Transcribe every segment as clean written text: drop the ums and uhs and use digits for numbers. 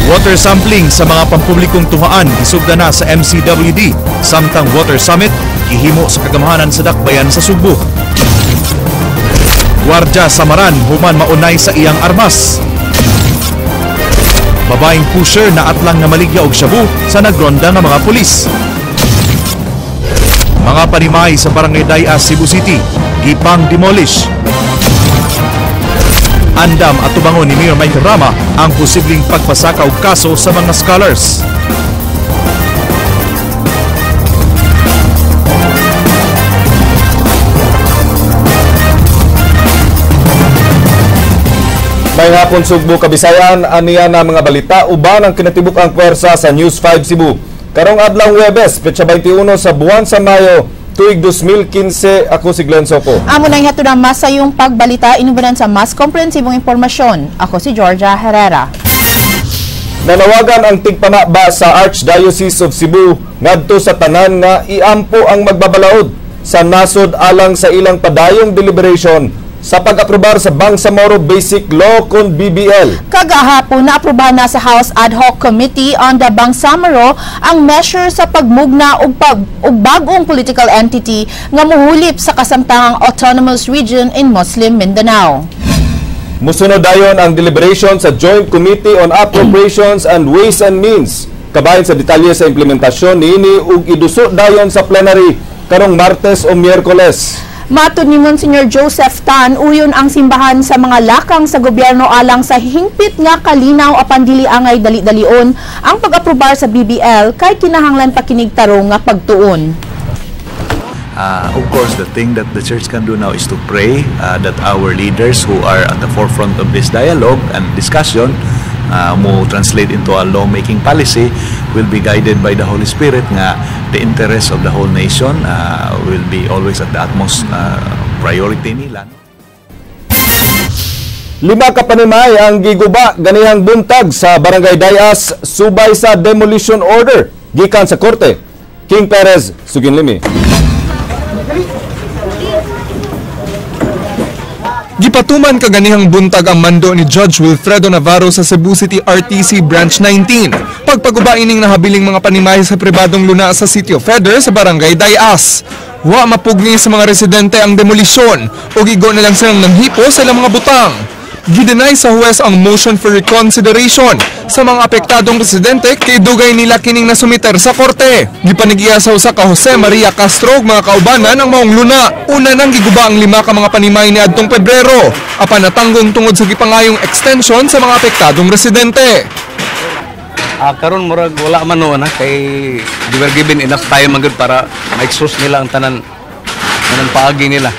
Water sampling sa mga pampublikong tuhaan gisugda na sa MCWD, samtang Water Summit gihimo sa kagamahanan sa Dakbayan sa Sugbo. Gwardya samaran human maunay sa iyang armas. Babaeng pusher na atlang nga maligya og shabu sa nagronda nga mga pulis. Mga panimay sa Barangay Dayas, Cebu City, gipang demolish. Andam at tubangon ni Mayor Michael Rama ang posibleng pagpasaka og kaso sa mga scholars. May hapon Sugbo, Kabisayan, aniya na mga balita uban ang kinatibuk ang pwersa sa News 5 Cebu. Karong adlaw Huwebes, petsa 21 sa buwan sa Mayo, tuig 2015, ako si Glenn Soco. Amo nang hatod ang masayong pagbalita inubanan sa mas komprehensibong impormasyon. Ako si Georgia Herrera. Nanawagan ang tigpanaba sa Archdiocese of Cebu ngadto sa tanan nga iampo ang magbabalaod sa nasod alang sa ilang padayong deliberation sa pag-aprobar sa Bangsamoro Basic Law kon BBL. Kagahapon naaprobahan na sa House Ad Hoc Committee on the Bangsamoro ang measure sa pagmugna og bagong political entity nga muhulip sa kasamtangang Autonomous Region in Muslim Mindanao. Musunod dayon ang deliberation sa Joint Committee on Appropriations and Ways and Means. Kabahin sa detalye sa implementasyon niini ug iduso dayon sa plenary karong Martes o Miyerkules. Matud ni Monsignor Joseph Tan, uyon ang simbahan sa mga lakang sa gobyerno alang sa hingpit nga kalinaw apan dili angay dali-dalion ang pag-aprobar sa BBL kay kinahanglan pa kinig tarong nga pagtuon. Of course, the thing that the church can do now is to pray that our leaders who are at the forefront of this dialogue and discussion mo translate into a lawmaking policy will be guided by the Holy Spirit nga the interest of the whole nation will be always at the utmost priority nila. 5 ka panimay ang giguba ganihang buntag sa Barangay Dayas subay sa demolition order gikan sa korte. King Perez, Suginlimi. Gipatuman kaganihang buntag ang mando ni Judge Wilfredo Navarro sa Cebu City RTC Branch 19. Pagpaguba ining nahabiling mga panimay sa pribadong luna sa City of Feather sa Barangay Dayas. Wa mapugni sa mga residente ang demolisyon o gigo na lang silang nanghipo sa ilang mga butang. Gidenay sa huwes ang motion for reconsideration sa mga apektadong residente kay dugay nila kining nasumiter sa korte. Gipanigiya sa usa ka Jose Maria Castro ug mga kaubanan ang maong luna. Una nang giguba ang 5 ka mga panimay niadtong Pebrero apan natanggong tungod sa gipangayong extension sa mga apektadong residente. Karon murag wala man noon kay they were given enough time man gud para ma-exhaust nila ang tanan paagi nila.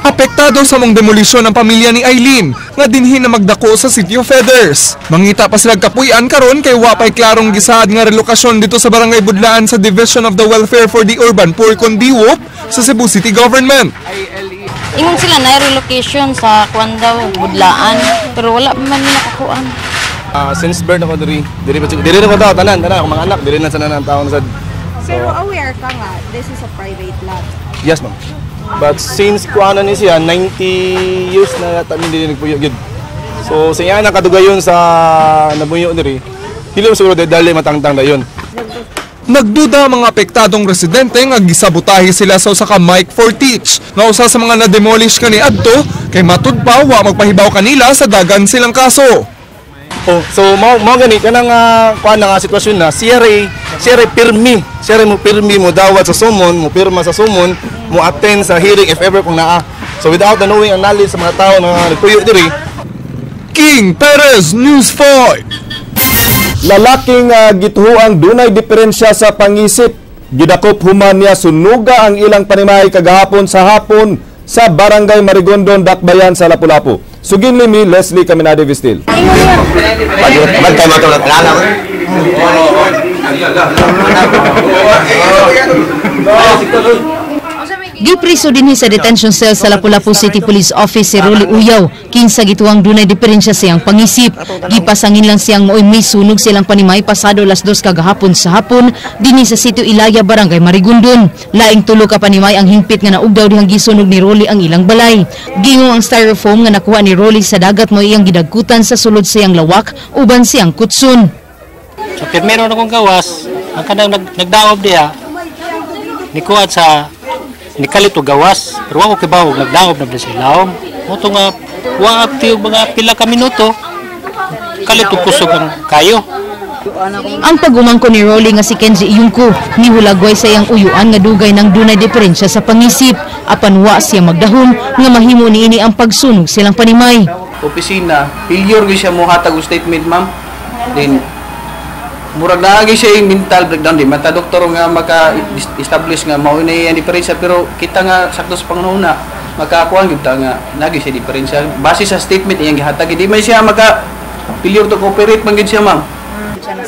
Apektado sa mong demolisyon ang pamilya ni Eileen nga dinhi na magdako sa City of Feathers. Mangita pa sila kapuy-an karon kay wa pay klarong gisaad nga relokasyon dito sa Barangay Budlaan sa Division of the Welfare for the Urban Poor kon DWUP sa Cebu City Government. Ingon sila na relocation sa kuan daw Budlaan pero wala pa man nakakuan. Since birth ako diri, diri na ko tanan tanan akong mga anak diri na sa tanan taon sad. So, pero aware ka nga this is a private land. Yes, ma'am. But since kuana ni siya 90 years na yata mi dili nagpuyo gyud. So sa iya nakadugayon sa nabuyo diri. Dili mo siguro dali matangtang dayon. Nagduda ang mga apektadong residente nga gisabotahe sila sa usa ka Mike Fortich nga usa sa mga na-demolish kani adto kay matud pa wa magpahibaw kanila sa dagan silang kaso. Oh, so mao gani kanang kuan nga sitwasyon na siya pirmi, siya mo pirmi mo dawat sa summon, mo pirma sa summon, mo attend sa hearing if ever kung naa. So without the knowing and knowledge sa mga tao na nagpuyo diri. King Perez, News 5. Lalaking gituhoang dunay diferensya sa pangisip. Gidakop human niya sunuga ang ilang panimay kagahapon sa hapon sa Barangay Marigondon, Dakbayan sa Lapu-Lapu. Suginlimi, Leslie Caminade Vistil. Gipriso dinhi sa detention cell sa Lapu-Lapu City Police Office si Rolly Uyaw, kinsa gituwang dunay diferensya siyang pangisip. Gipasangin lang siyang maoy may sunog silang panimay pasado las 2 kagahapon sa hapon dinhi sa Sitio Ilaya, Barangay Marigondon. Laing tulo ka panimay ang hingpit nga naugdaw dihang gisunog ni Rolly ang ilang balay. Gingo ang styrofoam nga nakuha ni Rolly sa dagat mo iyang gidagkutan sa sulod siyang lawak uban siyang kutsun. So pirmero na kong gawas, ang kanang nagdaob diha nikuha sa nikalit og gawas, pero wa ko kibaw nagdaob na sa ilawom. Mo nga wa og mga pila ka minuto kalit og kusog ang kayo. Ang pag-umangko ni Rolly nga si Kenji Iyungko nihulagway sa iyang uyuan nga dugay ng dunay diferensya sa pangisip apan wa siya magdahom nga mahimo niini ang pagsunog silang panimay. Opisina, failure gyud siya mohatag og statement, ma'am. Then murag naa gyud siya mental breakdown, di man ta doktor nga maka-establish nga mao na iyang diferensya, pero kita nga sakto sa panghuna makakuan gyud ta nga naa gyud siya diferensya base sa statement iyang gihatag. Di man siya maka failure to cooperate man gyud siya, ma'am.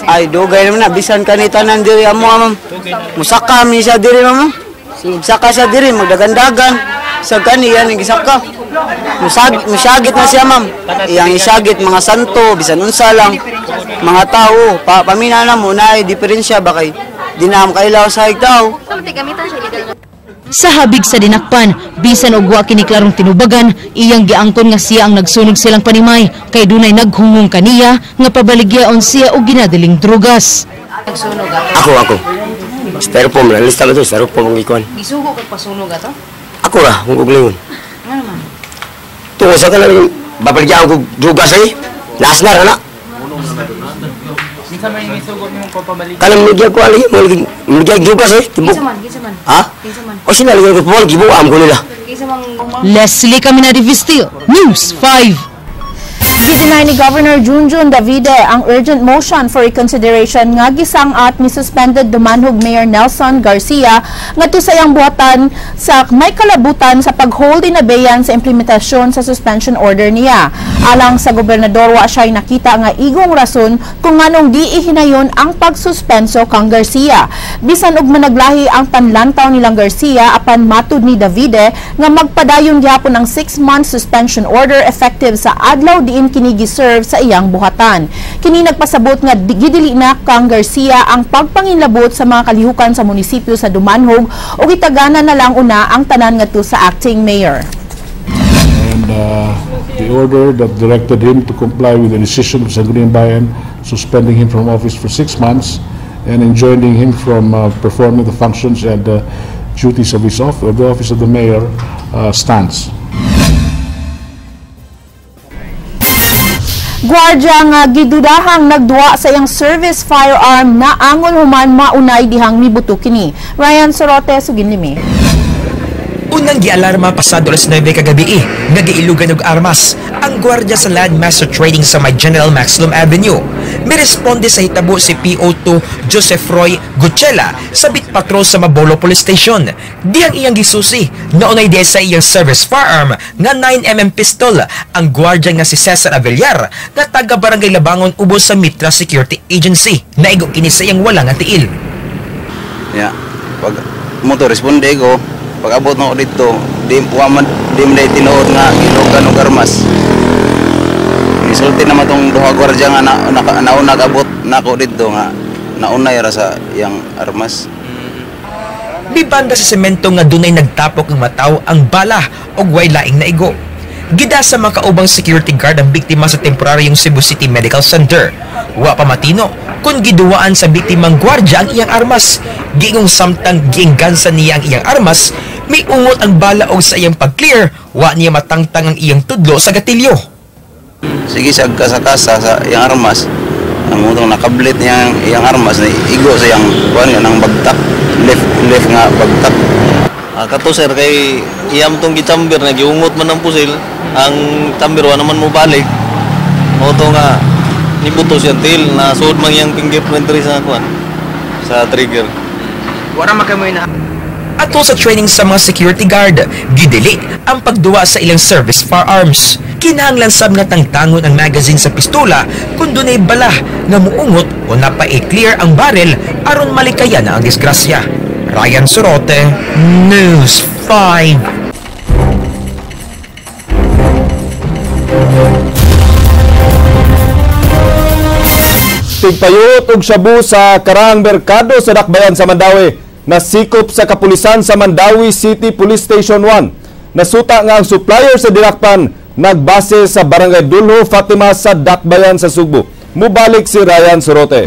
Ay, dugay naman na. Bisan kanitanan diri amo, ma'am. Musaka mi siya diri, ma'am. Saka siya diri, magdagandagan. Sa kaniyan, ang gisaka. Musagit na siya, ma'am. Iyang isagit, mga santo, bisan unsa lang. Mga tao, pamina na mo, na diferensya ba kay di na kailaw sa tao. Sa habig sa dinakpan, bisan og wa kini klarong tinubagan, iyang giangkon nga siya ang nagsunog silang panimay kay dunay naghungong kaniya nga pabaligyaon siya og ginadaling drugas. Nagsunog ato? Ako. Styrofoam lang, lista ba ito? Styrofoam ang ikuan. Gisugo kag pasunog ato? Ako ra, kung uglingon. Nga naman? Tungkol sa kanang babaligyaon kog drugas ay, naas na ra na. Minsan may misugot nimo papabalik. Kanang migyag ko ali, migyag drugas eh. Tibok. Kinsa man? Ha? Kinsa man? O sila lagi ko pumalik, gibuam ko nila. Kinsa mang Leslie Caminadi Vistil, News 5. Gideny ni Governor Junjun Davide ang urgent motion for reconsideration nga gisang-at ni suspended Dumanhog Mayor Nelson Garcia ngadto sa iyang buhatan sa may kalabutan sa pag-hold in abeyance sa implementasyon sa suspension order niya. Alang sa gobernador, wa siya'y nakita nga igong rason kung nganong di ihinayon ang pagsuspenso kang Garcia. Bisan og managlahi ang panlantaw nilang Garcia, apan matud ni Davide nga magpadayon gyapon ang 6-month suspension order effective sa adlaw diin kini giserve sa iyang buhatan. Kini nagpasabot nga gidili na kang Garcia ang pagpanginlabot sa mga kalihukan sa munisipyo sa Dumanhog ug gitagana na lang una ang tanan ngadto sa acting mayor. And the order that directed him to comply with the decision of Sangguniang Bayan suspending him from office for 6 months and enjoining him from performing the functions and duties of the office of the mayor stands. Gwardya nga gidudahang nagduwa sa iyang service firearm na angol human maunay dihang mibuto kini. Ryan Sorote, suginlimi. Unang gialarma pasado alas 9 kagabi nga giilugan og armas ang gwardiya sa Landmaster Trading sa may General Maximum Avenue. Miresponde sa hitabo si PO2 Joseph Roy Guchela sa beat patrol sa Mabolo Police Station. Dihang iyang gisusi, naunay diya sa iyang service firearm nga 9 mm pistol ang gwardiya nga si Cesar Avillar nga taga Barangay Labangon ubos sa Mitra Security Agency. Naigo kini sa iyang wala nga tiil. Ya, pag mo to responde ko, pag abot na ko dito, di wa man di man tinuod nga gilugan og armas. Isulti naman tong duha gwardiya nga na, na, nauna abot nako dito nga naunay ra sa iyang armas. Bibanda sa semento nga dunay nagtapok ng mataw ang bala og way laing naigo. Gida sa mga kaubang security guard ang biktima sa temporaryong Cebu City Medical Center. Wa pa matino kung giduwaan sa biktimang gwardya ang iyang armas. Giingong samtang giinggansa niya ang iyang armas, may ungot ang bala og sa iyang pag-clear, wa niya matangtang ang iyang tudlo sa gatilyo. Sige siya kasa-kasa sa iyang armas. Ang utong nakablit niya ang iyang armas ni igo sa iyang kuan nga nang bagtak, left left nga bagtak. Ah, kato sir, kay iyam tong gichamber na giungot man ang pusil, ang chamber wa naman mo balik. Mao to nga nibuto siyang til na suod man iyang fingerprint diri sa kuan sa trigger. Wala makamoy na. Ato sa training sa mga security guard, gidili ang pagduwa sa ilang service firearms. Kinahanglan sab nga tangtangon ang magazine sa pistola kung dunay bala nga muungot o napa-clear ang barrel aron malikayan na ang disgrasya. Ryan Sorote, News 5. Tigpayot og shabu sa Karang Merkado sa Dakbayan sa Mandaue nasikop sa kapulisan sa Mandaue City Police Station 1. Nasuta nga ang supplier sa dinakpan nagbase sa Barangay Dulho, Fatima sa Dakbayan sa Sugbo. Mubalik si Ryan Sorote.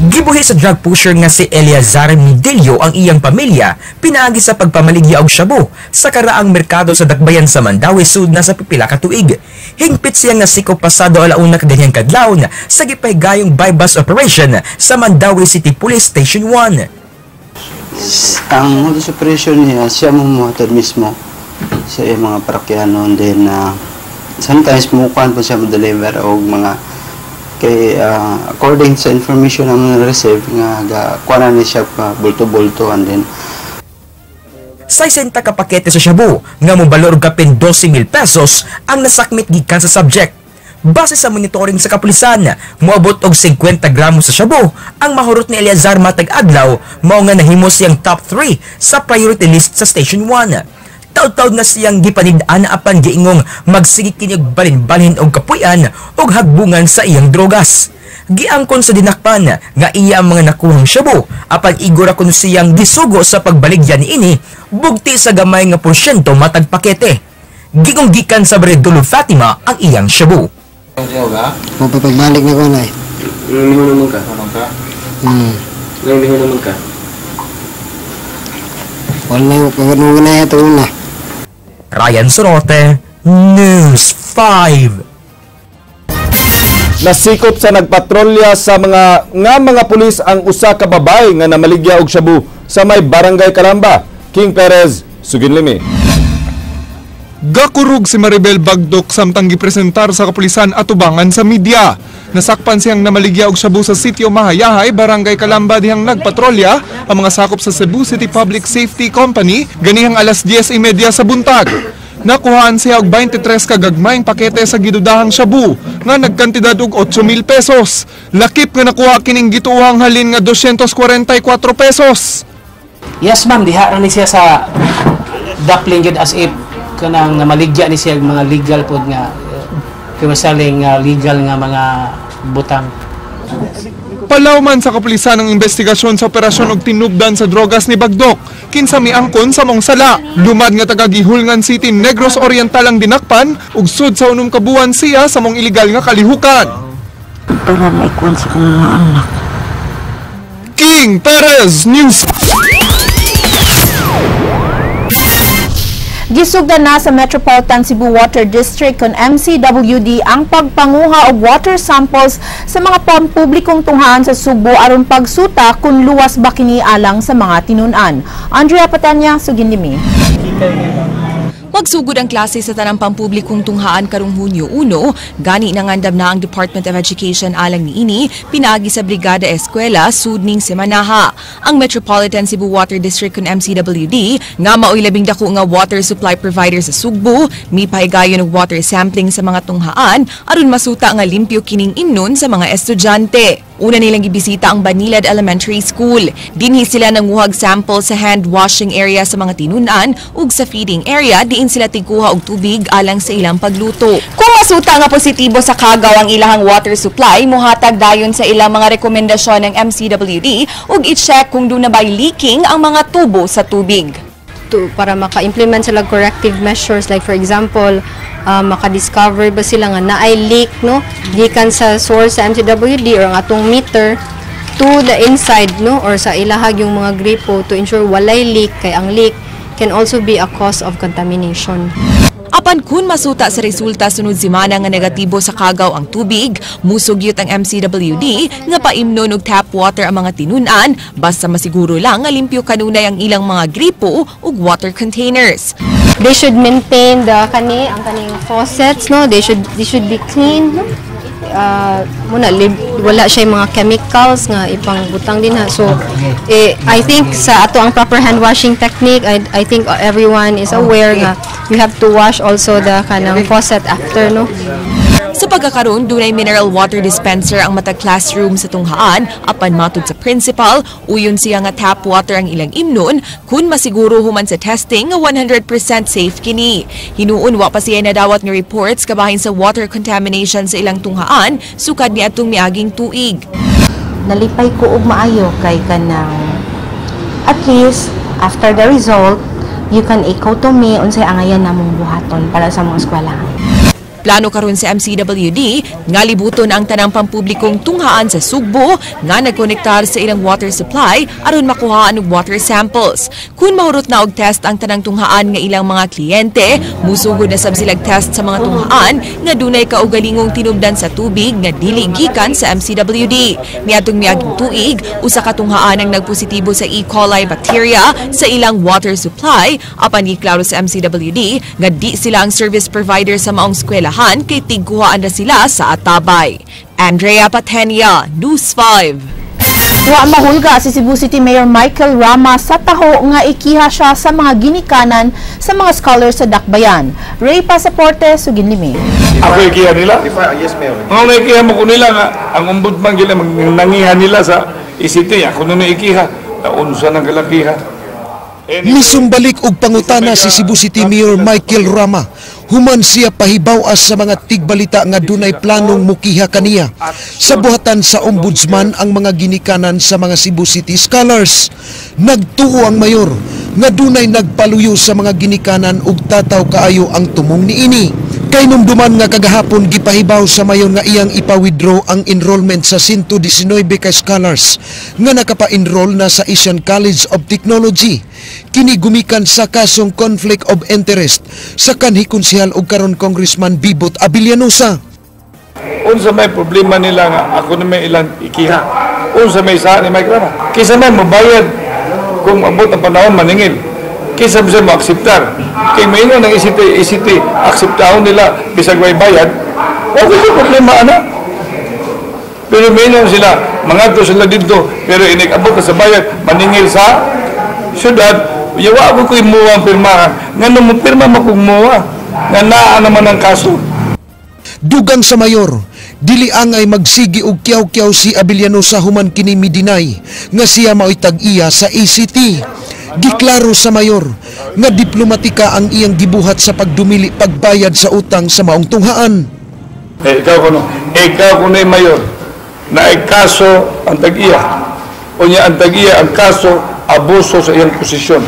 Gibuhi sa drug pusher nga si Eleazar Midelio ang iyang pamilya pinaagi sa pagpamaligya og shabu sa karaang merkado sa Dakbayan sa Mandaue sud na sa pipila ka tuig. Hingpit siyang nasikop pasado 1:00 kaganhing kadlawon sa gipahigayong buy-bust operation sa Mandaue City Police Station 1. Ang modus operation niya, siya mumuhatod mismo sa iyang mga parakyanon din na sometimes mukuan po siya mo-deliver og mga kay according sa information na na-receive nga ga kuan ni siya pa bulto-bulto and then 60 ka pakete sa shabu nga mobalor og kapin 12,000 pesos ang nasakmit gikan sa subject. Base sa monitoring sa kapulisan, moabot og 50 gramos sa shabu ang mahurot ni Eleazar matag adlaw, mao nga nahimo siyang top 3 sa priority list sa Station 1. Taud-taud na siyang gipanid-an apan giingong magsige kini og balin-balhin og kapuy-an og hagbungan sa iyang drogas. Giangkon sa dinakpan nga iya ang mga nakuhang shabu apan igora kuno siyang gisugo sa pagbaligya niini bugti sa gamay nga porsyento matag pakete. Gingong gikan sa Baredolo Fatima ang iyang shabu. Mapapagbalik na ko na eh. Nangiliho naman ka? Nangiliho naman ka? Wala na, pagod na ito una. Ryan Sorote, News 5. Nasikop sa nagpatrolya sa mga pulis ang usa ka babae nga namaligya og shabu sa may Barangay Kalamba. King Perez, Suginlimi. Gakurug si Maribel Bagdok samtang gipresentar sa kapulisan atubangan sa media. Nasakpan siyang namaligya og shabu sa sitio Mahayahay, Barangay Kalamba dihang nagpatrolya ang mga sakop sa Cebu City Public Safety Company ganihang alas 10:30 sa buntag. Nakuhaan siya og 23 ka gagmayng pakete sa gidudahang shabu nga nagkantidad og 8,000 pesos. Lakip nga nakuha kining gituohang halin nga 244 pesos. Yes ma'am, diha ra ni siya sa dapling gyud as if kanang namaligya ni siya mga legal pod nga kiwasaling legal nga mga butang. Palawman sa kapulisan ang investigasyon sa operasyon og tinubdan sa drogas ni Bagdok. Kinsa miangkon sa mong sala. Lumad nga taga Gihulngan City, Negros Oriental ang dinakpan ug sud sa 6 ka buwan siya sa mong ilegal nga kalihukan. Para maikuan sa kong mga anak. King Perez News. Gisugdan na sa Metropolitan Cebu Water District kon MCWD ang pagpanguha og water samples sa mga pampublikong tunghaan sa Sugbo aron pagsuta kung luwas ba kini alang sa mga tinun-an. Andrea Patanya, Suginlimi. Magsugod ang klase sa tanang pampublikong tunghaan karong Hunyo 1, gani nangandam na ang Department of Education alang niini pinaagi sa Brigada Eskwela sudning semanaha. Ang Metropolitan Cebu Water District kun MCWD nga maoy labing dako nga water supply provider sa Sugbo, mipahigayon og water sampling sa mga tunghaan aron masuta nga limpyo kining imnon sa mga estudyante. Una nilang gibisita ang Banilad Elementary School. Dinhi sila nanguhag sample sa hand washing area sa mga tinun-an ug sa feeding area diin sila tigkuha og tubig alang sa ilang pagluto. Kung masuta nga positibo sa kagaw ang ilahang water supply, mohatag dayon sa ilang mga rekomendasyon ng MCWD ug i-check kung duna ba'y leaking ang mga tubo sa tubig. Para maka-implement sila corrective measures, like for example, maka-discover ba sila nga naay leak, no, gikan sa source sa MCWD or ang atong meter to the inside, no, or sa ilahag yung mga gripo to ensure walay leak, kay ang leak can also be a cause of contamination. Apan kun masuta sa resulta sunod semana nga negatibo sa kagaw ang tubig, musugyot ang MCWD nga paimnon og tap water ang mga tinun-an basta masiguro lang nga limpyo kanunay ang ilang mga gripo ug water containers. They should maintain the kani ang kaning faucets, no, they should be clean, no? Muna wala siya mga chemicals nga ipangbutang din ha. So I think sa ato ang proper hand washing technique, I think everyone is aware nga you have to wash also the kanang faucet after, no. Sa pagkakaroon, dunay mineral water dispenser ang matag classroom sa tunghaan apan matud sa principal, uyon siya nga tap water ang ilang imnon kun masiguro human sa testing nga 100% safe kini. Hinuon wa pa siya nadawat nga reports kabahin sa water contamination sa ilang tunghaan sukad niadtong miaging tuig. Nalipay ko og maayo kay kanang at least after the result you can echo to me unsay angayan namong buhaton para sa mga eskwelahan. Plano karon sa MCWD nga libuton ang tanang pampublikong tunghaan sa Sugbo nga nagkonektar sa ilang water supply aron makuhaan og water samples. Kung mahurot na og test ang tanang tunghaan nga ilang mga kliyente, musugod na sab silag test sa mga tunghaan nga dunay kaugalingong tinubdan sa tubig nga dili gikan sa MCWD. Niadtong miaging tuig, usa ka tunghaan ang nagpositibo sa E. coli bacteria sa ilang water supply apan giklaro sa MCWD nga di sila ang service provider sa maong eskwelahan kay tigkuhaan na sila sa atabay. Andrea Patenia, News 5. Wa mahulga si Cebu City Mayor Michael Rama sa taho nga ikiha siya sa mga ginikanan sa mga scholars sa Dakbayan. Ray Pasaporte, Suginlimi. Ako ikiha nila? Yes, Mayor. Nga na ikiha mo ko nila nga, ang ombudsman gila, nangiha nila sa ICT, ako na ikiha, naunsa ng kalakiha. Misumbalik og pangutana si Cebu City Mayor Michael Rama human siya pahibaw-as sa mga tigbalita nga dunay planong mukiha kaniya sa buhatan sa ombudsman ang mga ginikanan sa mga Cebu City scholars. Nagtuo ang mayor nga dunay nagpaluyo sa mga ginikanan ug tataw kaayo ang tumong niini. Kay numduman nga kagahapon gipahibaw sa mayor nga iyang ipa-withdraw ang enrollment sa 119 ka scholars nga nakapa-enroll na sa Asian College of Technology. Kini gumikan sa kasong conflict of interest sa kanhi konsehal ug karon Congressman Bibot Abellanosa. Unsa may problema nila nga ako na may ilang ikiha. Unsa may sa ni Mike Rama. Kisa may mabayad kung abot ang panahon maningil. Kisa mo siya mo-akseptar. Kay maingon ng ICT, ICT, akseptahon nila bisag way bayad. Wa ko problema ana. Pero maingon sila, mangadto sila dito, pero inig-abot na sa bayad, maningil sa syudad, yawa ako ko'y muwa ang pirmahan. Nga nung mo pirma mo kong muwa, nga naa naman ang kaso. Dugang sa mayor, dili angay magsigi og kiyaw-kiyaw si Abellanosa human kini midinay nga siya mao'y tag-iya sa ACT. Giklaro sa mayor nga diplomatika ang iyang gibuhat sa pagdumili pagbayad sa utang sa maong tunghaan. Eh, ikaw kuno yung mayor, na ay kaso ang tag-iya. Unya ang tag-iya ang kaso, abuso sa iyang posisyon.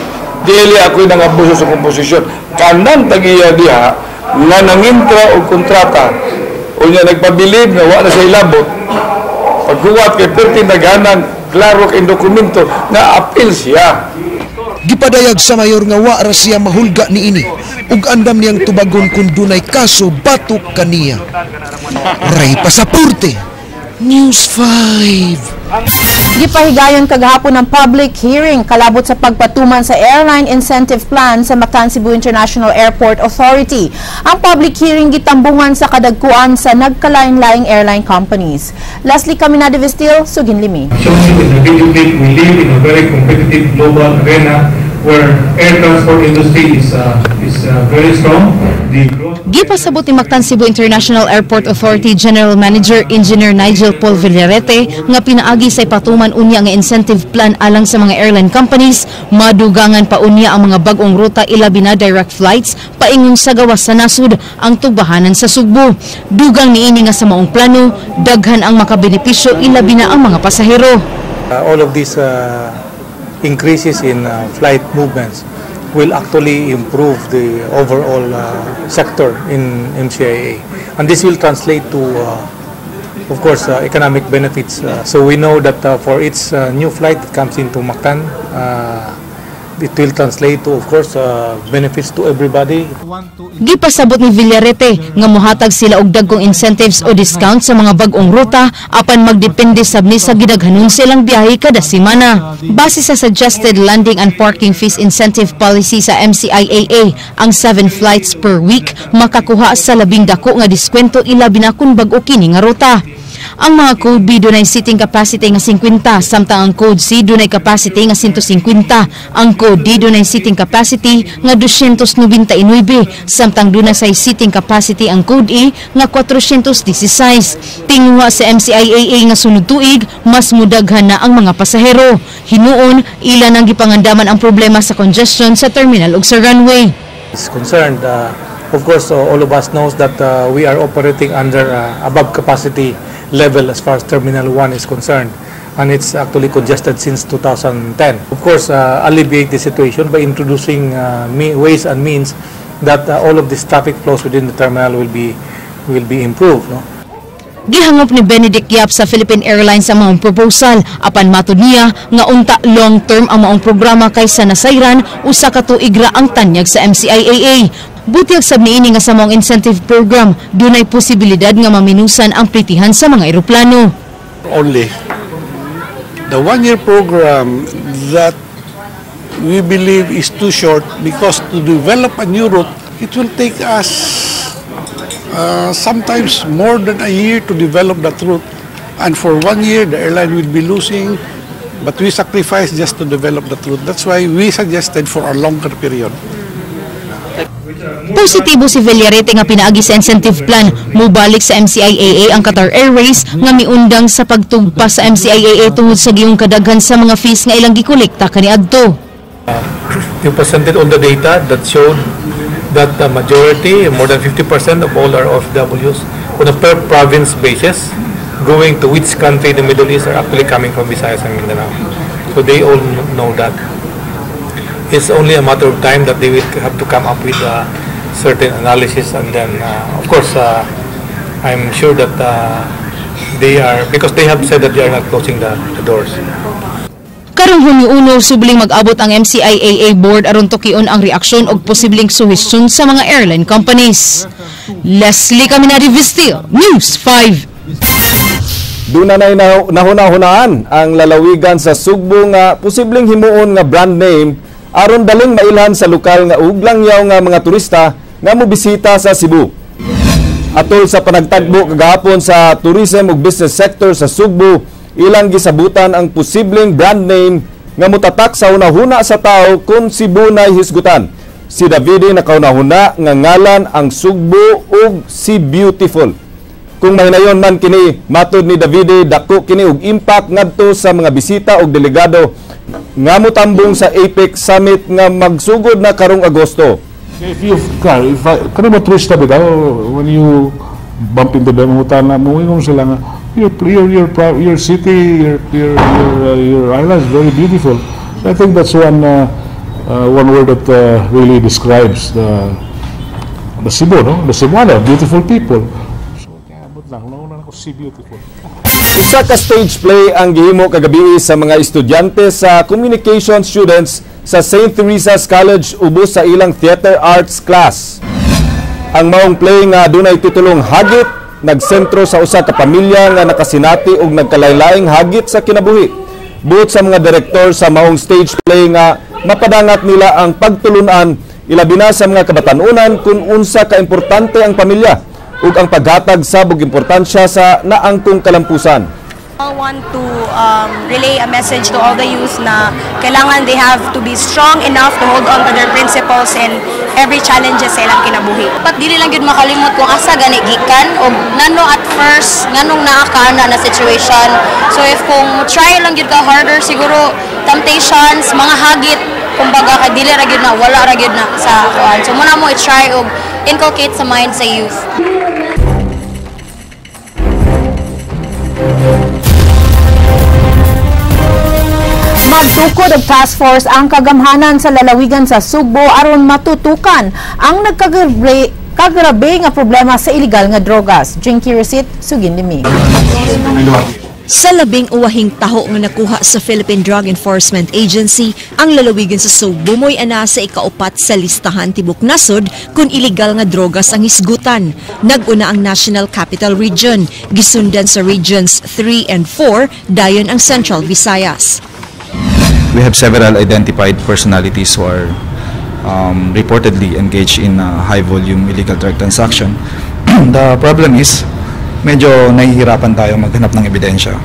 Dili ako'y nang abuso sa kong posisyon. Kanang tag-iya diha, nga nangintra og kontrata, unya nagpabilib nga wa na siya ilabot, paghuwat kay perti naghanan, klaro kay dokumento, na apil siya. Gipadayag sa mayor nga wa ra siya mahulga niini ug andam niyang tubagon kung dunay kaso batok kaniya. Ray Pasaporte, News 5. Gipahigayon kagahapon ang public hearing kalabot sa pagpatuman sa Airline Incentive Plan sa Mactan Cebu International Airport Authority. Ang public hearing gitambungan sa kadagkuan sa nagkalain-laing airline companies. Leslie Caminada Vestil, Suginlimi. Shows you in the video clip, we live in a very competitive global arena where air transport industry is very strong. The growth Gipasabot ni Mactan Cebu International Airport Authority General Manager Engineer Nigel Paul Villarete nga pinaagi sa ipatuman unya nga incentive plan alang sa mga airline companies, madugangan pa unya ang mga bag-ong ruta ilabi na direct flights paingon sa gawas sa nasud ang tugbahanan sa Sugbo. Dugang niini nga sa maong plano, daghan ang makabenepisyo ilabi na ang mga pasahero. All of these increases in flight movements will actually improve the overall sector in MCIA. And this will translate to, of course, economic benefits. So we know that for each new flight that comes into Mactan, it will translate to, of course, benefits to everybody. Gipasabot ni Villarete nga mohatag sila og dagkong incentives o discount sa mga bag-ong ruta apan magdepende sab ni sa gidaghanon silang biyahe kada semana. Base sa suggested landing and parking fees incentive policy sa MCIAA, ang 7 flights per week makakuha sa labing dako nga diskwento ilabi na kun bag-o kini nga ruta. Ang mga Code B dunay seating capacity nga 50, samtang ang Code C dunay capacity nga 150. Ang Code D dunay seating capacity nga 299, samtang dunay say seating capacity ang Code E nga 416. Tinguha sa MCIAA nga sunod tuig, mas mudaghan na ang mga pasahero. Hinuon, ila nang gipangandaman ang problema sa congestion sa terminal ug sa runway. Is concerned, of course, all of us knows that we are operating under above capacity level as far as Terminal 1 is concerned, and it's actually congested since 2010. Of course, alleviate the situation by introducing ways and means that all of these traffic flows within the terminal will be will be improved, no? Gihangop ni Benedict Yap sa Philippine Airlines ang maong proposal apan matud niya nga unta long term ang maong programa kaysa nasayran usa ka tuig ra ang tanyag sa MCIAA. Butiyag sab niini nga sa maong incentive program dunay posibilidad nga maminusan ang plitihan sa mga eroplano. Only the 1-year program that we believe is too short because to develop a new route it will take us sometimes more than a year to develop that route, and for 1 year the airline will be losing, but we sacrifice just to develop that route. That's why we suggested for a longer period. Positibo si Villarete nga pinaagi sa incentive plan mubalik sa MCIAA ang Qatar Airways nga miundang sa pagtugpa sa MCIAA tungod sa giyong kadaghan sa mga fees nga ilang gikolekta kaniadto. You presented all the data that showed that the majority, more than 50% of all our OFWs, on a per province basis, going to which country in the Middle East are actually coming from Visayas and Mindanao. So they all know that. It's only a matter of time that they will have to come up with a certain analysis, and then, of course, I'm sure that they are, because they have said that they are not closing the doors. Karong Hunyo 1, subling mag-abot ang MCIAA board aron tukion ang reaksyon og posibleng suhestyon sa mga airline companies. Leslie Caminari Vistil, News 5. Doon na nahuna-hunaan ang lalawigan sa Sugbo nga posibleng himuon nga brand name aron daling mailhan sa lokal nga ug langyaw nga mga turista nga mobisita sa Cebu. Atol sa panagtagbo kagahapon sa tourism ug business sector sa Sugbo, ilang gisabutan ang posibleng brand name nga mutatak sa hunahuna sa tao kung Cebu nay hisgutan. Si Davide nakahunahuna nga ngalan ang Sugbo ug si Beautiful. Kung mahinayon man kini, matud ni Davide dako kini og impact ngadto sa mga bisita og delegado nga motambong sa APEC Summit nga magsugod na karong Agosto. If you kani mo turista bitaw, when you bump into them, mutana mo ingon sila nga your city, your island is very beautiful. So I think that's one word that really describes the Cebu, no? The Cebuano, beautiful people. So kaya abot lang, nauna ako si beautiful. Usa ka stage play ang gihimo kagabi sa mga estudyante sa communication students sa St. Teresa's College ubos sa ilang theater arts class. Ang maong play nga dunay titulong Hagit nagsentro sa usa ka pamilya nga nakasinati og nagkalaylaing hagit sa kinabuhi. Buot sa mga direktor sa maong stage play nga mapadangat nila ang pagtulunan ilabi na sa mga kabatanunan kung unsa ka importante ang pamilya ug ang paghatag sa og importansya sa naangkong kalampusan. I want to relay a message to all the youth na kailangan they have to be strong enough to hold on to their principles and every challenges sa ilang kinabuhi. Dapat dili lang gyud makalimot kung asa gani gikan og nano at first nganong naa ka na situation. So if kung try lang gyud ka harder siguro temptations, mga hagit kumbaga kay dili ra gyud na wala ra gyud na sa kuan. So muna mo i-try og inculcate sa mind sa youth. Magtukod og task force ang kagamhanan sa lalawigan sa Sugbo aron matutukan ang nagkagrabe nga problema sa illegal nga drogas. Jinky Recit, sugin dimi. Sa 12 taho nga nakuha sa Philippine Drug Enforcement Agency, ang lalawigan sa Sugbo mo'y ana sa ikaupat sa listahan tibok nasod kung illegal nga drogas ang hisgutan. Nag-una ang National Capital Region, gisundan sa Regions 3 and 4, dayon ang Central Visayas. We have several identified personalities who are reportedly engaged in high-volume illegal drug transaction. The problem is, medyo nahihirapan tayo maghanap ng ebidensya.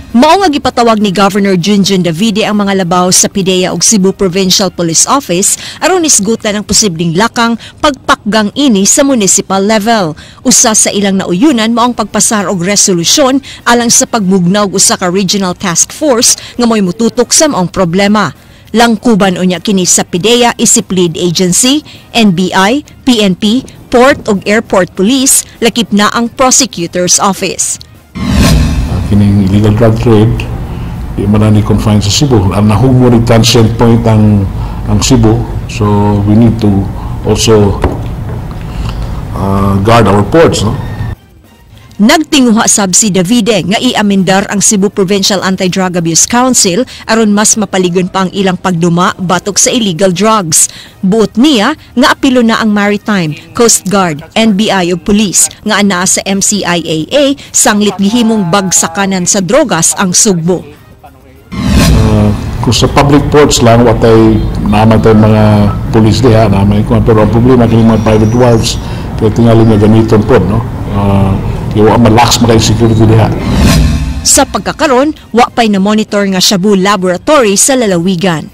Mao nga gipatawag ni Governor Junjun Davide ang mga labaw sa PDEA ug Cebu Provincial Police Office aron isgutan ang posibleng lakang pagpakgang ini sa municipal level. Usa sa ilang nauyunan mao ang pagpasar og resolusyon alang sa pagmugnaw og usa ka regional task force nga mo'y mututok sa maong problema. Langkuban unya kini sa PDEA isip lead agency, NBI, PNP, Port ug Airport Police, lakip na ang Prosecutor's Office. Kining illegal drug trade di man na ni confined sa Cebu. Ang nahumo ni transient point ang Cebu, so we need to also guard our ports, no? Nagtinguha sab si Davide nga iamendar ang Cebu Provincial Anti-Drug Abuse Council aron mas mapaligon pa ang ilang pagduma batok sa illegal drugs. Buot niya nga apilo na ang Maritime, Coast Guard, NBI ug police nga anaa sa MCIAA sanglit gihimong bagsakanan sa drogas ang Sugbo. Kung sa public ports lang, watay naman tayo mga police diha, naman ko, pero ang problema kini mga private wharves, kaya tingali nga gamiton po, no? Kaya wa malax maka security diha. Sa pagkakaron, wa pay na monitor nga Shabu Laboratory sa lalawigan.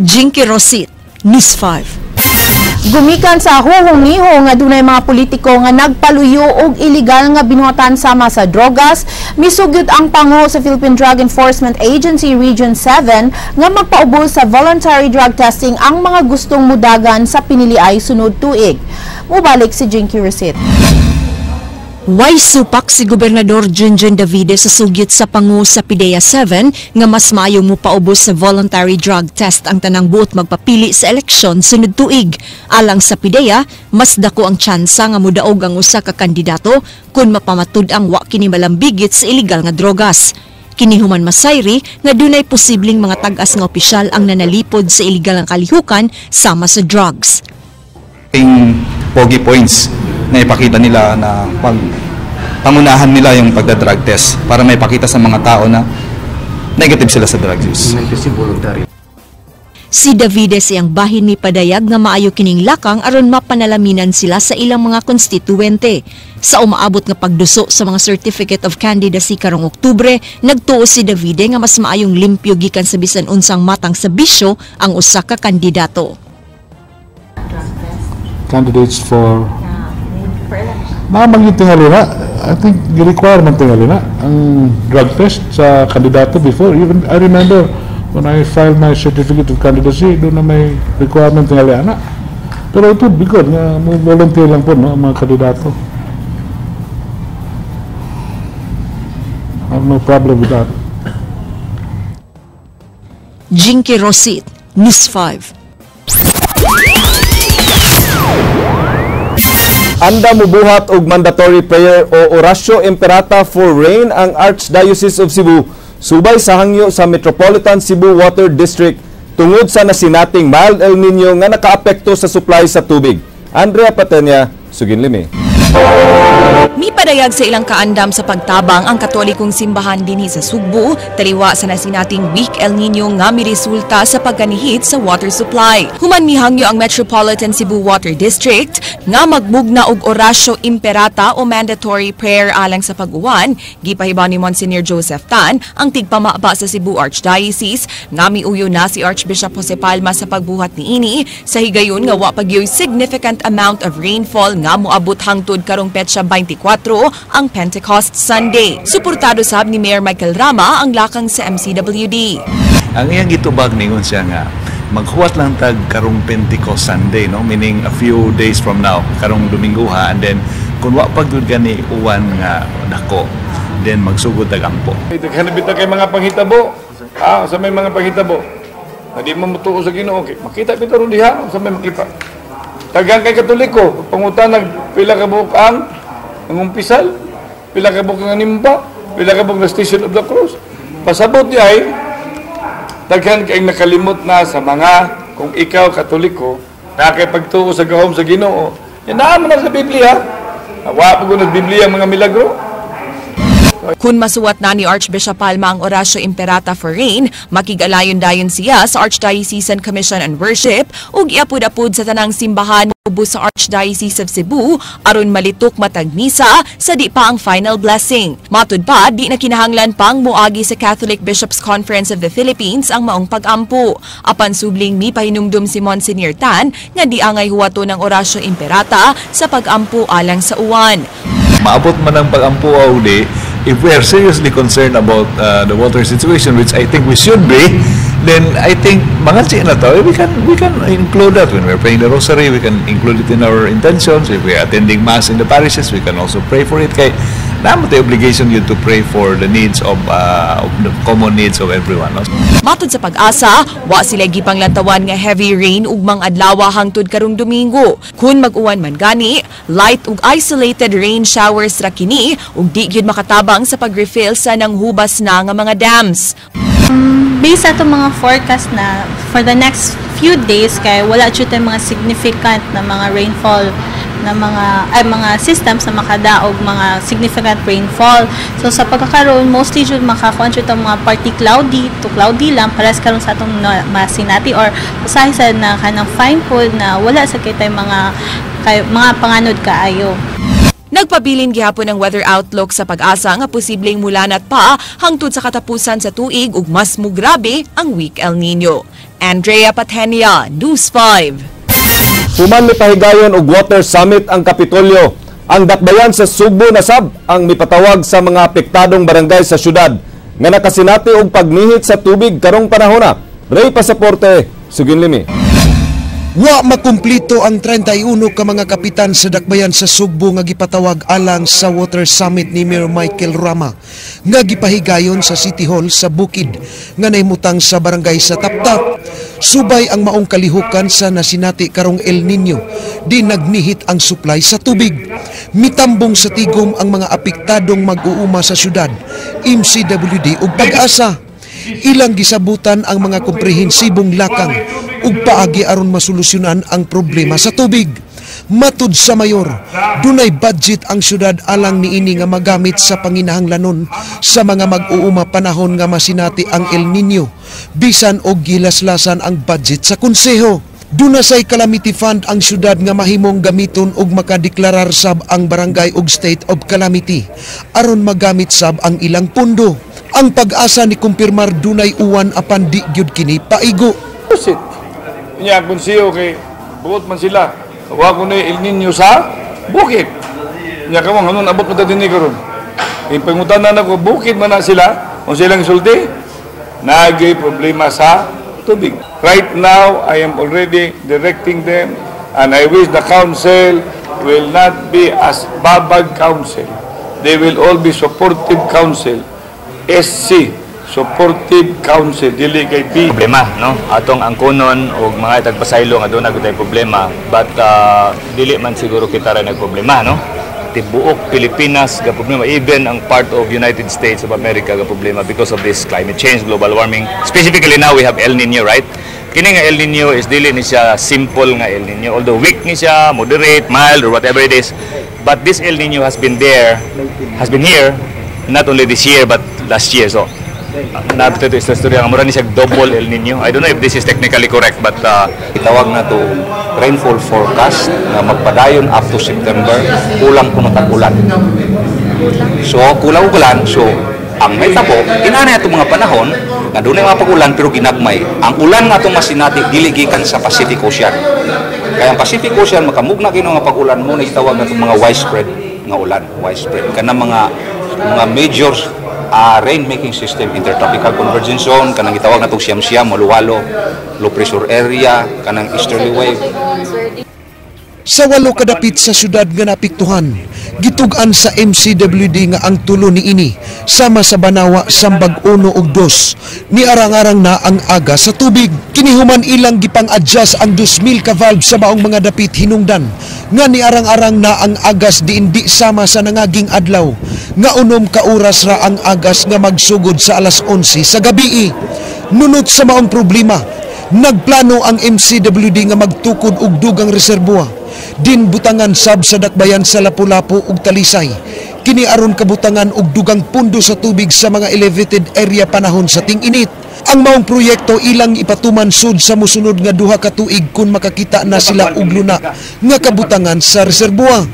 Jinky Rosit, News 5. Gumikan sa huhong-niho nga dunay mga politiko nga nagpaluyo og iligal nga binuhatan sama sa drogas, misugyot ang pango sa Philippine Drug Enforcement Agency Region 7 nga magpaubos sa voluntary drug testing ang mga gustong mudagan sa piniliay sunod tuig. Mubalik si Jinky Rosit. Way supak si Gobernador Junjun Davide sa sugyot sa pangu sa PDEA 7 nga mas maayo mo paubos sa voluntary drug test ang tanang buot magpapili sa eleksyon sunod tuig. Alang sa PDEA, mas dako ang tsansa nga mudaog ang usa ka kandidato kung mapamatud ang wa kini malambigit sa iligal nga drogas. Kini human masayri nga dunay posibleng mga tag-as nga opisyal ang nanalipod sa iligal nga kalihukan sama sa drugs. Yung pogi points na ipakita nila na pag pangunahan nila yung pagda-drug test para may pakita sa mga tao na negative sila sa drug use. Si Davide siyang bahin ni padayag nga maayo kining lakang aron mapanalaminan sila sa ilang mga konstituente. Sa umaabot nga pagduso sa mga Certificate of Candidacy karong Oktubre, nagtuo si Davide nga mas maayong limpyo gikan sa bisan unsang matang sa bisyo ang usa ka kandidato. Candidates for naman yung tingali na, I think the requirement tingali na ang drug test sa kandidato before. Even I remember when I filed my certificate of candidacy, doon na may requirement tingali ana. Pero it would be good nga mo volunteer lang po, no, ang mga kandidato. I have no problem with that. Jinky Rosit, News 5. Anda mubuhat og mandatory prayer o Oratio Imperata for Rain ang Archdiocese of Cebu subay sa hangyo sa Metropolitan Cebu Water District tungod sa nasinating mild El Nino nga nakaapekto sa supply sa tubig. Andrea Patenia, Suginlimi. Mipadayag sa ilang kaandam sa pagtabang ang Katolikong simbahan dinhi sa Sugbo, taliwa sa nasinating weak El Nino nga miresulta sa pagkanihit sa water supply. Human mihangyo ang Metropolitan Cebu Water District nga magmugna og Oratio Imperata o mandatory prayer alang sa pag-uwan, gipahibaw ni Monsignor Joseph Tan ang tigpamaba sa Cebu Archdiocese nga miuyo na si Archbishop Jose Palma sa pagbuhat niini sa higayon nga wa pagyoy significant amount of rainfall nga moabot hangtod karong petsa 24 ang Pentecost Sunday. Suportado sab ni Mayor Michael Rama ang lakang sa MCWD. Ang iyang gitubag ningon siya nga maghuwat lang tag karong Pentecost Sunday, no, meaning a few days from now, karong Domingo ha, and then kun wa pag gud gani uwan nga dako, then magsugod tag ampo. Daghan bitaw kay mga panghitabo. Sa may mga panghitabo. Na di mo mutuo sa Ginoo, okay. Makita bitaw ron diha sa may makita. Tagang kay Katoliko, pangutan pila ka buok ang umpisal, pila ka buok ang nimba, pila ka buok na Station of the Cross. Pasabot niya ay daghan kay nakalimot na sa mga kung ikaw Katoliko, nakakipagtuo sa gahom sa Ginoo. Yan naman na sa Biblia. Wa pa gud Biblia ang mga milagro. Kung masuwat na ni Archbishop Palma ang Oratio Imperata for Rain, makig-alayon dayon siya sa Archdiocesan Commission on Worship ug iapud-apud sa tanang simbahan ubos sa Archdiocese of Cebu aron malitok matag misa sa di pa ang final blessing. Matud pa, di na kinahanglan pang moagi sa Catholic Bishops Conference of the Philippines ang maong pag-ampo. Apan subling mipahinumdum si Monsignor Tan nga di angay huwato ng Oratio Imperata sa pag-ampo alang sa uwan. Maabot man ang pag-ampo uli, if we are seriously concerned about the water situation, which I think we should be, then I think mga na to, we can include that when we're praying the rosary, we can include it in our intentions. If we are attending mass in the parishes, we can also pray for it. Kay Naa man tay obligation yun to pray for the needs of the common needs of everyone, no? Matod sa Pag-asa, wa sila gipanglantawan nga heavy rain ugmang adlaw hangtod karong Domingo. Kun mag-uwan man gani, light ug isolated rain showers ra kini ug di gyud makatabang sa pag-refill sa nanghubas na nga mga dams. Based sa atong mga forecast na for the next few days kay wala jud tay mga significant na mga rainfall na mga ay mga systems na makadaog mga significant rainfall. So sa pagkakaroon, mostly jud makakuan jud ang mga partly cloudy to cloudy lang pares karon sa atong masinati or usahay sa na kanang fine pod na wala sa kay mga kay, mga panganod kaayo. Nagpabilin gihapon ang weather outlook sa Pag-asa nga posibleng mulanat pa hangtod sa katapusan sa tuig ug mas mugrabe ang weak El Nino. Andrea Patenia, News 5. Human mipahigayon og Water Summit ang Kapitolyo. Ang dakbayan sa Sugbo na sab ang mipatawag sa mga apektadong barangay sa syudad nga nakasinati og pagnihit sa tubig karong panahona. Ray Pasaporte, sugin limi. Wa makumplito ang 31 ka mga kapitan sa dakbayan sa Sugbo nga gipatawag alang sa Water Summit ni Mayor Michael Rama nga gipahigayon sa City Hall sa Bukid nga nahimutang sa barangay sa Taptap. Subay ang maong kalihukan sa nasinati karong El Nino, di nagnihit ang supply sa tubig. Mitambong sa tigom ang mga apektadong mag-uuma sa syudad, MCWD ug Pag-asa. Ilang gisabutan ang mga komprehensibong lakang ug paagi aron masolusyonan ang problema sa tubig. Matud sa mayor, dunay budget ang syudad alang niini nga magamit sa panginahanglanon sa mga mag-uuma panahon nga masinati ang El Nino, bisan og gilaslasan ang budget sa konseho. Duna say calamity fund ang syudad nga mahimong gamiton og makadeklarar sab ang barangay og state of calamity aron magamit sab ang ilang pundo. Ang Pag-asa ni kumpirmar dunay uwan apan di gyud kini paigo. Sit. Nya konseho kay buot man sila. Wa ko ni El Nino sa bukid. Nya kamo nganon abot man ta dinhi karon. Ipangutan na nako bukid man na sila, kung silang sulti, nagay problema sa tubig. Right now, I am already directing them and I wish the council will not be as babag council. They will all be supportive council. SC, supportive council, dili kay B. Problema, no? Atong angkonon og mga tagpasaylo nga doon na problema, but dili man siguro kita ra nagproblema, no? Tibuok Pilipinas ga problema, even ang part of United States of America ga problema because of this climate change, global warming. Specifically now we have El Nino, right? Kini nga El Nino is dili ni siya simple nga El Nino, although weak ni siya, moderate, mild or whatever it is. But this El Nino has been there, has been here not only this year but last year. So nabito ito istorya nga mura ni siya double El Nino. I don't know if this is technically correct, but itawag na to rainfall forecast nga magpadayon up to September, kulang kuno tag-ulan. So kulang ulan, so ang may tabo inana atong mga panahon nga dunay mga pag-ulan pero ginagmay. Ang ulan nga atong masinati dili gikan sa Pacific Ocean. Kaya ang Pacific Ocean makamugna kini nga pag-ulan mo na itawag na itong mga widespread nga ulan, widespread kanang mga major rain-making system, intertropical convergence zone, kanang gitawag natong siyam-siyam, walu-walo, low pressure area, kanang easterly wave. Sa 8 kadapit sa syudad nga naapektuhan, gitug-an sa MCWD nga ang tulo niini sama sa Banawa, Sambag 1 ug 2 niarang-arang na ang aga sa tubig. Kinihuman ilang gipang-adjust ang 2,000 ka valve sa maong mga dapit hinungdan nga niarang-arang na ang agas diin di sama sa nangaging adlaw nga 6 ka oras ra ang agas nga magsugod sa alas 11 sa gabii. Nunot sa maong problema, nagplano ang MCWD nga magtukod og dugang reserbuwa. Din butangan sab sa dakbayan sa Lapu-Lapu ug Talisay. Kini aron kabutangan og dugang pundo sa tubig sa mga elevated area panahon sa ting-init. Ang maong proyekto ilang ipatuman sud sa mosunod nga 2 ka tuig kun makakita na sila og luna nga kabutangan sa reserbuwa.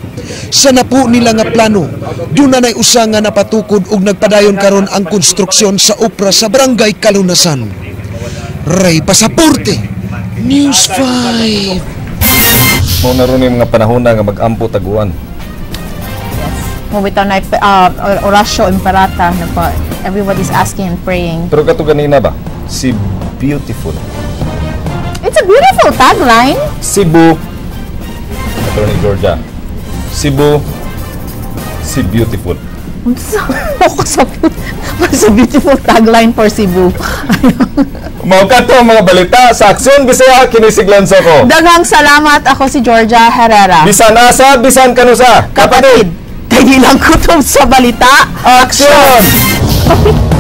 Sa napo nila nga plano, duna nay usa nga napatukod og nagpadayon karon ang konstruksyon sa opra sa Barangay Kalunasan. Ray Pasaporte, News 5. Mao na ron yung mga panahon na nga mag-ampo taguan. Yes. Mubitaw na Horacio Imperata na po. Everybody's asking and praying. Pero kato ganina ba? Si beautiful. It's a beautiful tagline. Cebu, Attorney Georgia. Cebu, si beautiful. Focus sa beautiful tagline for Cebu. Mao kato ang mga balita sa Aksyon Bisaya, kini si Glenn Soco. Daghang salamat, ako si Georgia Herrera. Bisan asa, bisan kanusa. Kapatid, kay lang kutob sa balita. Aksyon!